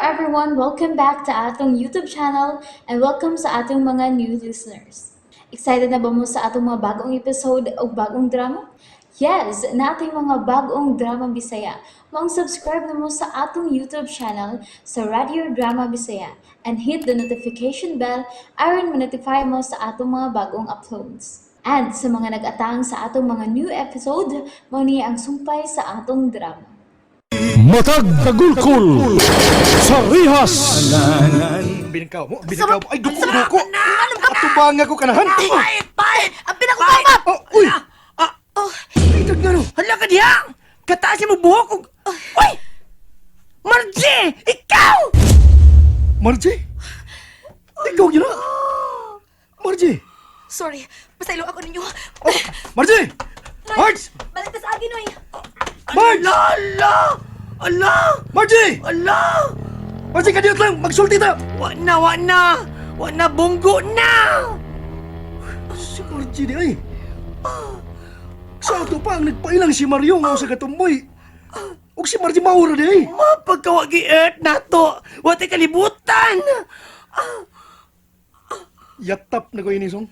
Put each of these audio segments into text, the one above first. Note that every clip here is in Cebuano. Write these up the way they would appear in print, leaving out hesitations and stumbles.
everyone! Welcome back to atong YouTube channel and welcome sa atong mga new listeners. Excited na ba mo sa atong mga bagong episode o bagong drama? Yes, nating mga bagong drama Bisaya. Maong subscribe na mo sa atong YouTube channel sa Radio Drama Bisaya and hit the notification bell aron ma-notify mo sa atong mga bagong uploads. And sa mga nag-atang sa atong mga new episode, mao ni ang sumpay sa atong drama. Matag Kagulkul sa Rihas. Binikaw mo, binikaw mo. Ay, duko, duko. Atubang ako kanahan. Pait! Pait! Ang pinakutama! Oh, uy! Ah! Itag nga no. Hala ka diha! Kataas mo buhok og... Uy! Margie! Ikaw! Margie? Ikaw yun na. Margie! Sorry, pasaylo ako ninyo. Oh, Margie! Marge! Balik ta sa akin, oy. Marge! Ala! Ala! Ala! Margie! Ala! Margie, kadiyot lang! Magsulti ta! Wa na, wa na! Wa na, bunggo na! Si Margie di ay. Sa ato pa ang nagpailang si Mario nga sa katumboy. Ug si Margie maura di ay. Mapagkawagi earth na to! Wa tay kalibutan! Yatap na ko ini song.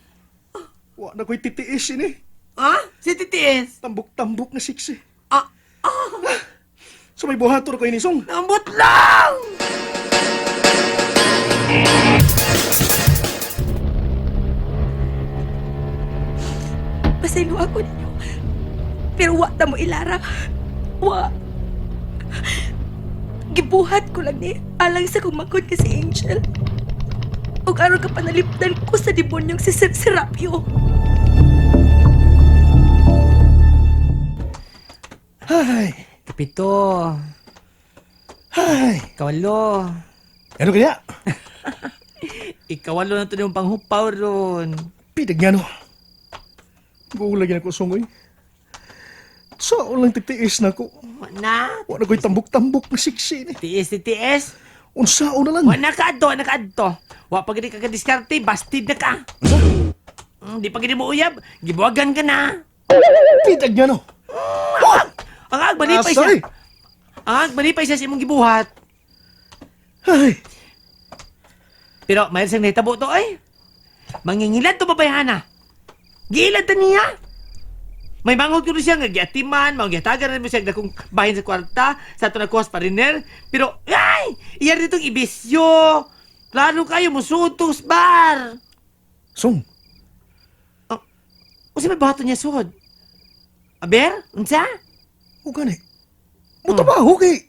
Wa na ko'y titiis ini. Ha? Si TTS? Tambok-tambok na siksi. Ah! So may buhator ko ini song. Nambot lang! Pasaylo ako ninyo. Pero wa ta mo ilara. Wa. Gibuhat ko lang ni alang sa kumangkon ka si Angel. Ug aron ka panalipdan ko sa demonyong si Sir Serapio. Ay, Kapito, ay. kawalo. Ano kaya? Ikawalo na to yung panghupaw ron. Pidag nga no. Gulag na ko sungoy. Sa lang titiis na ko. Wa na. Wa na ko'y tambok-tambok na siksi ni. TS, TTS. Unsao na lang. Wa na ka adto, na ka adto. Wa pa gid ka kadiskarte, bastid na ka. Unsa? Di pa gid mo uyab, gibuwagan ka na. Pidag nga no. Ang ag malipay Asay. siya. Ang ag malipay siya sa imong gibuhat. Ay, Pero may siyang nahitabo to ay. Mangingilad to babayhana. Giilad ta niya. May mangod ko siya nga giatiman, mga gihatagan na mo siya dakong bahin sa kwarta, sa ato nagkuha sa pariner. Pero, ay! Iya ditong ibisyo. Lalo kayo, musutos bar. Song, Unsa may bato niya sud? Aber, unsa? o gani. Mo trabaho kay.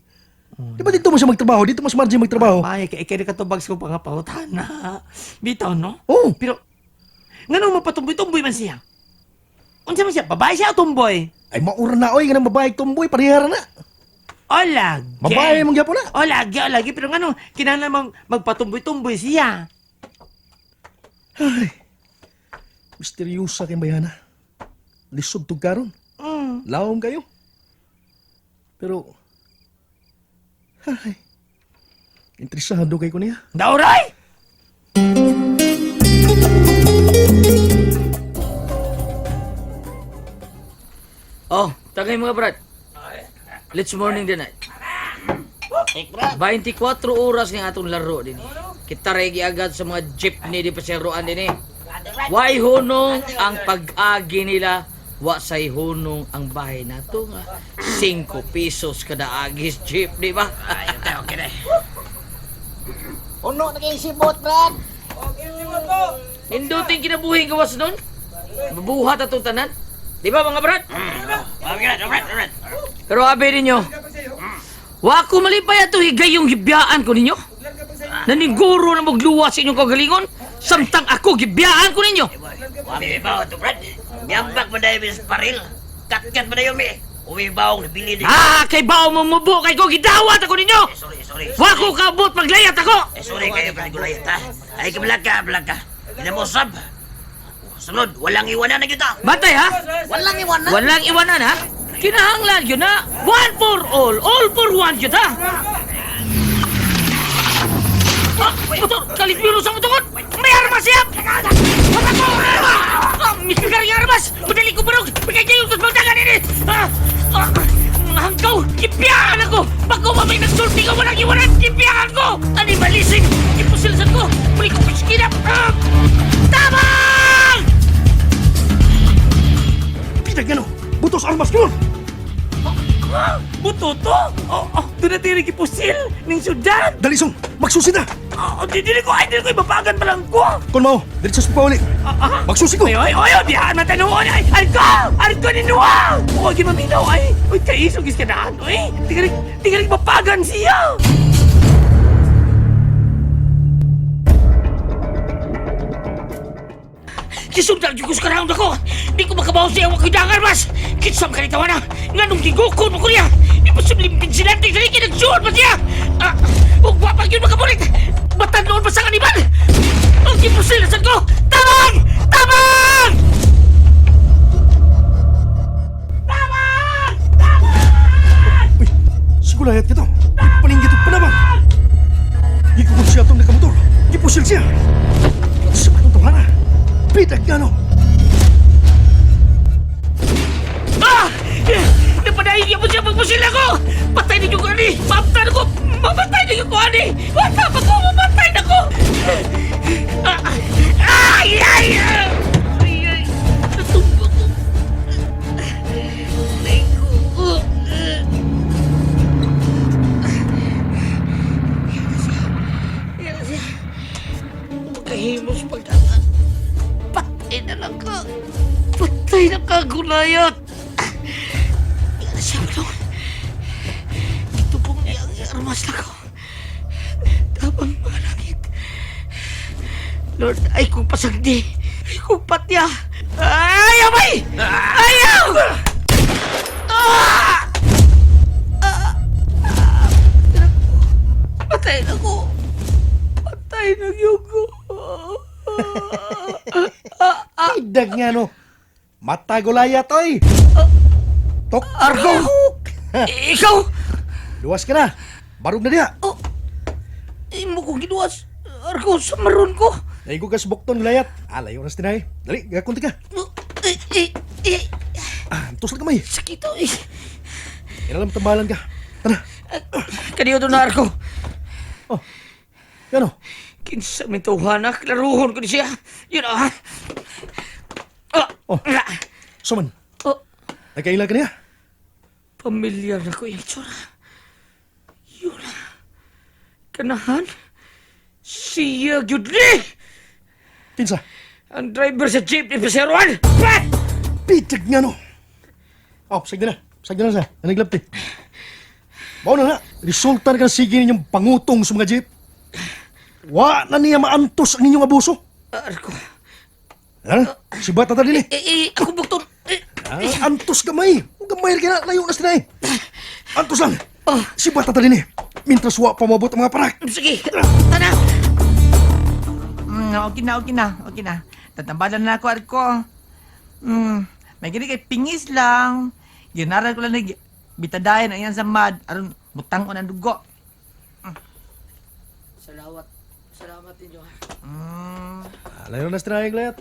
Di ba dito mo siya magtrabaho? Dito mas margin magtrabaho. Ay, kay kay katubag sa kong pangapawtana. Bitaw no? Oh, Pero nganong mapatumboy-tumboy man siya? Unsa man siya? Babae siya o tumboy? ay maura na oy kanang babae tumboy parehara na. O lagi. Babae mong gyapon na. O lagi, o lagi. Pero nganong kinahanglan mang magpatumboy-tumboy siya? Ay. Misteryosa kay bayana. Lisod tug karon. Lawom kayo. Pero ay, interesado kay ko niya. Dauray! Oh, tagay mga brad. Let's morning din ay. 24 oras ng atong laro din. Kita regi agad sa mga jeepney di paseroan din eh. Way hunong ang pag-agi nila, wa say hunong ang bahay nato nga. 5 pesos kada agis jeep, di ba? Uno na kayo sibot, Brad. Hinduting kinabuhi gawas nun. Mabuhat atong tanan. Di ba mga brad? Pero abe ninyo, wa ko malipay ato higayong gibiyaan ko ninyo. Naniguro na magluwas sa inyong kagalingon, samtang ako gibiyaan ko ninyo. Wami ba ito, Brad? Miyambak mo dahil sa paril. Katkat mo dahil mi. Uwi baong nabili din. Ah, kay bao mo mubo kay ko gidawat ako ninyo. Eh, sorry, sorry. Wa ko kaabot maglayat ako. Eh, sorry kayo, Brad Gulayat, ha? Ay, kabalag ka, kabalag ka. Ina mo, sab. Sunod, walang iwanan na kita. Bantay ha? Walang iwanan. Walang iwanan ha? Kinahanglan yun na. One for all, all for one yun ha? Ah, motor! Kalipiro sa motor! May armas siya! Mata ko! Ah, Mikagar yung armas! Madali ko barog! Bigay kayo sa magdagan ini! Ah! Ah! Hanggaw! Kipiyaan ako! Pag umamay nagsulti ka, walang iwanan! Kipiyaan ko! Siya gipusil ning syudad. Dali song, magsusi na. Oh, di dili ko ay dili ko ibabagan pa lang ko. Kon mao, diretso sa pauli. Ah, ah. Magsusi ko. Ay, ay, ay, ay, diyan, matanuon, ay, ay ko! Ay ko ni Noah! Huwag yung maminaw, ay, uy, kaisog is kanaan, uy, tingalig, tingalig mapagan siya! Gisundan jud ko sa karaon ako. Di ko makabaw siya wa ko'y dangar mas. Kinsam ka nitawa na. Nganong gigukon mo ko niya. Imposible pinsinante sa iki nagsuod pa siya. Ah, ug wa pa gyud makabulit. Batan noon pa sa animal. Ang imposible sad ko. Tabang! Tabang! Uy, sigulayat kita. Paninggit pa naman. Gikukod siya itong nakamotor. Gipusil siya. Sa matong tawhana. Pitag nga no. Ah! Napadayon niya po siya pagpusil ako! Patay ninyo ko ani! Mamatay ko! Mamatay ninyo ko ani! Wata pa ko! Mamatay na ko! Ah! Ay! Ay! Ay! Ay! Natumba ko! Ay ko! Yan na siya. Magkahimos pagdaman. Patay na lang ka. Patay na ka, Gulayat. Yan na siya, Manong. Ito pong iyang armas na ko. Tabang mga langit. Lord, ay kong pasagdi. Ay kong patya. Ay, amay! Ayaw! Ah! Ah! Ah! Patay na ko. Patay na yugo. Pitag nga no. Matagulayat oy. Tok. Argo! Ikaw! Luwas ka na. Barog na diha. Oh, imo ko giduwas. Argo, sa maron ko. Naigo ka sa bukton, gulayat. Ah, layo na sa tinay. Dali, gakunti ka. Oh, Eh, eh, eh, Ah, antos lang kamay. sakit oh, eh. Inalam tambalan ka. Tara. Kaniyo doon na, Argo. Oh. Gano? Kinsa may tawhana, klaruhon ko ni siya. Yun ah. Ah, Oh. ah, Suman, oh, nagkaila ka niya. pamilyar na ko yung itsura. Yun ah. Kanahan, siya gyud ni! Kinsa? Ang driver sa jeep ni Peseroan! Pat! Pitag nga no. Oh, sagdi na. Sagdi na sa. Nanaglapti. Mao na na. Resulta na ka sige ninyong pangutong sa mga jeep. Wa na niya maantos ang inyong abuso. Arko, Ha? Si Bata ta dili. eh, eh, ako bukton. Eh, Ah, antos gamay. Gamay ka na. Layo na sila eh. Antos lang. Oh. Si Bata ta dili. Mintras wa pa mabot ang mga parak. sige, tana! Okay na, okay na, okay na. Tatambalan na ako, Arko. May gini kay pingis lang. Ginaran ko lang nag bitadayan ang iyan sa mad. Aron, butang ko ng dugo. Salamat. Salamat ninyo ha. Ah, layo na sila eh, Glayat.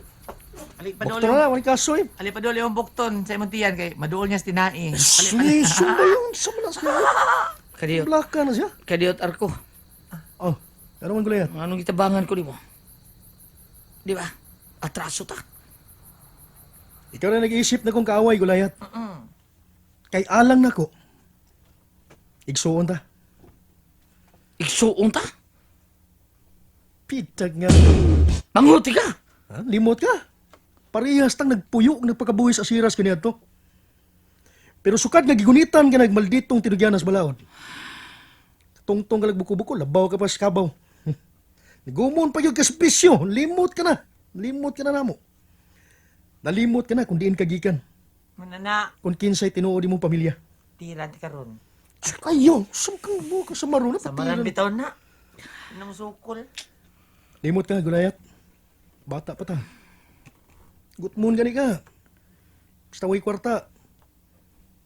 Ali pa Bukto na na. Walang kaso eh. Ali pa yung bukton sa imong tiyan kay maduol niya sa tinai. Sumisong ba yun? Sa mga siya. Kadiyot. Blaka na siya. Kadiyot, Arko. Oh, ano man Glayat? Anong gitabangan ko nimo? Di ba? Atraso ta. Ikaw na nag-iisip na kong kaaway, Gulayat. Kay alang nako. Igsuon ta. Igsuong ta. Pitag nga. Manguti ka. Ha? Limot ka. Parehas tang nagpuyo ng nagpakabuhi sa siras kaniadto. Pero sukad nga gigunitan ka nagmalditong tinugyanas balaod. Tungtong ka lagbuko-buko, labaw ka pa sa kabaw. Nagumon pa yun ka sa bisyo. Limot ka na. Limot ka na namo. Nalimot ka na kung diin ka gikan. Manana, Kung kinsay tinuod imong pamilya. tira ti karon. Ayaw, saan mo ka sa maruna? Sa maran bitaw na. Ano mo sukol? Limot ka, Gulayat. Bata pa ta. Gutmon gani ka. Basta way kwarta.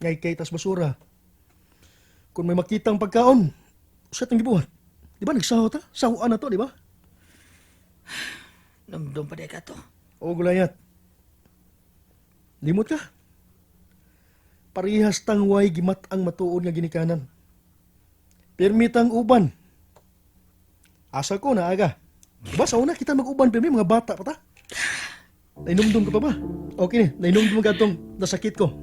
Ngay kay tas basura. Kung may makitang pagkaon, usa tang gibuhat. Di ba nagsaho ta? Sahuan na to, di ba? Namdom pa ka to. O Gulayat. Limot ka. Parehas tang way gimat ang matuod nga ginikanan. Pirmitang uban. Asa ko na aga. Diba sa una kita mag-uban pirmi mga bata pa ta. Nainumdum ka pa ba? Okay ni, nainumdum ka itong nasakit ko.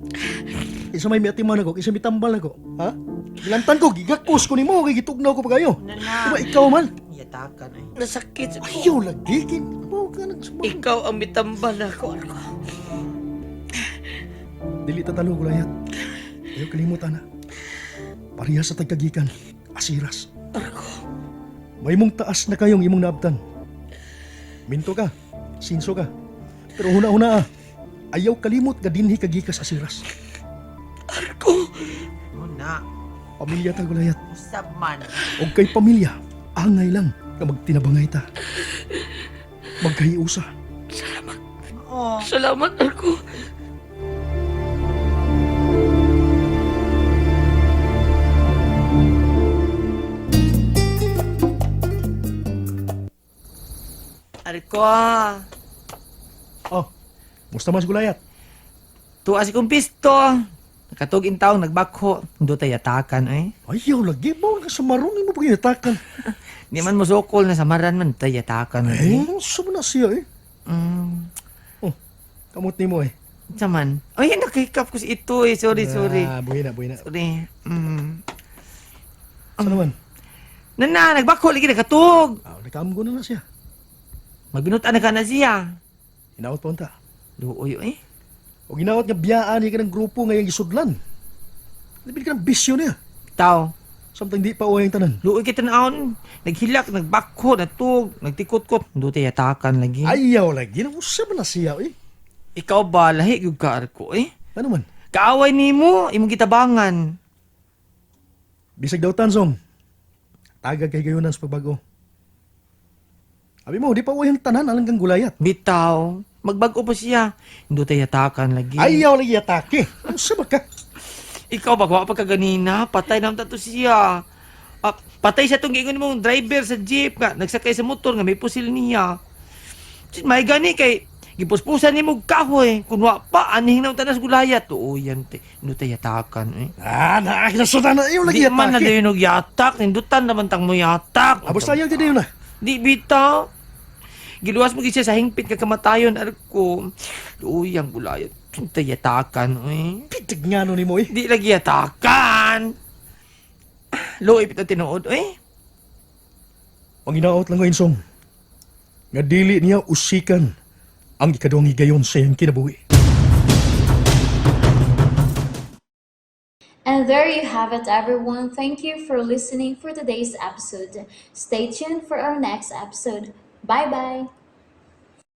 Isa may miatiman ako, isa may tambal ako. Ha? Gilantan ko, gigakos ko nimo, kay gitugnaw ko pa kayo. Nana. Diba ikaw man? Yatakan ay. Nasakit sa ko. Ayaw lagi, kin. Mo ka nagsumang. Ikaw ang mitambal ako, Arko. Dili ta talo, Gulayat. Ayaw kalimutan na. Pareha sa tagkagikan, asiras. Arko. May mong taas na kayong imong naabtan. Minto ka, sinso ka. Pero huna-huna ah, ayaw kalimot ka dinhi kagikas asiras. Arko. Una. Pamilya ta, Gulayat. Usab man. Og kay pamilya, angay lang nga magtinabangay ta. Magkahiusa. Oo. Salamat, Arko. Arko ah. Oh, musta mas Gulayat? Tuwa si kong pisto. Nakatugin taong nagbakho. Hindi tayo yatakan ay. Ayaw lagi mo ka sumarong imo paginatakan. Di man mo sukol na samaran man tayo yatakan. Eh, Eh. sa na siya eh. Oh, kamot nimo eh. Saman. Ay, nakahikap ko si ito eh. Sorry, sorry. Ah, buhi na, buhi na. Sorry. Sa naman? Nana, nagbakho lagi nakatug. Ah, nakaamgo na na siya. Magbinutan na ka na siya. Hinaot pa unta. Luoy eh. O ginaot nga biyaan niya ka ng grupo ngayong gisudlan. Labi ka ng bisyo niya. Tao. Samtang di pa uwi ang tanan. Luoy kita naon. Naghilak, nagbakho, natug, nagtikot-kot. Hindi tayo yatakan lagi. Ayaw lagi na usa man na siya eh. Ikaw ba, lahi gyud ka Arko eh. Ano man? Kaaway nimo, imong gitabangan. Bisag daw tansong. Tagag kay gayunan sa pagbago. Abi mo, di pa uwi ang tanan alang kang gulayat. Bitaw, magbag-o pa siya. Hindi tayo yatakan lagi. Ayaw lagi atake. Ano ba ka? Ikaw ba, pa ka ganina? Patay na tato siya. Ah, patay siya tong giingon mong driver sa jeep nga nagsakay sa motor nga may pusil niya. May gani kay gipuspusan nimo og kahoy. Kun wa pa anhing na tanas gulayat. Oo yan te. Hindi tayo yatakan eh. Ah, nakakasudan na. Ayaw lagi Di man na atake. dayon og yatak, nindutan naman tang mo yatak. Abos tayo dyan yun ah. Di bitaw. Giluwas mo gid siya sa hingpit ka kamatayon arko. Luyang gulayat. Tinta yatakan eh. Pitig nga no ni mo eh. Di lagi yatakan. Luoy pito tinuod eh. Ang inaot lang ko insong. Nga dili niya usikan ang ikaduhang higayon sa iyang kinabuhi. And there you have it, everyone. Thank you for listening for today's episode. Stay tuned for our next episode. Bye bye.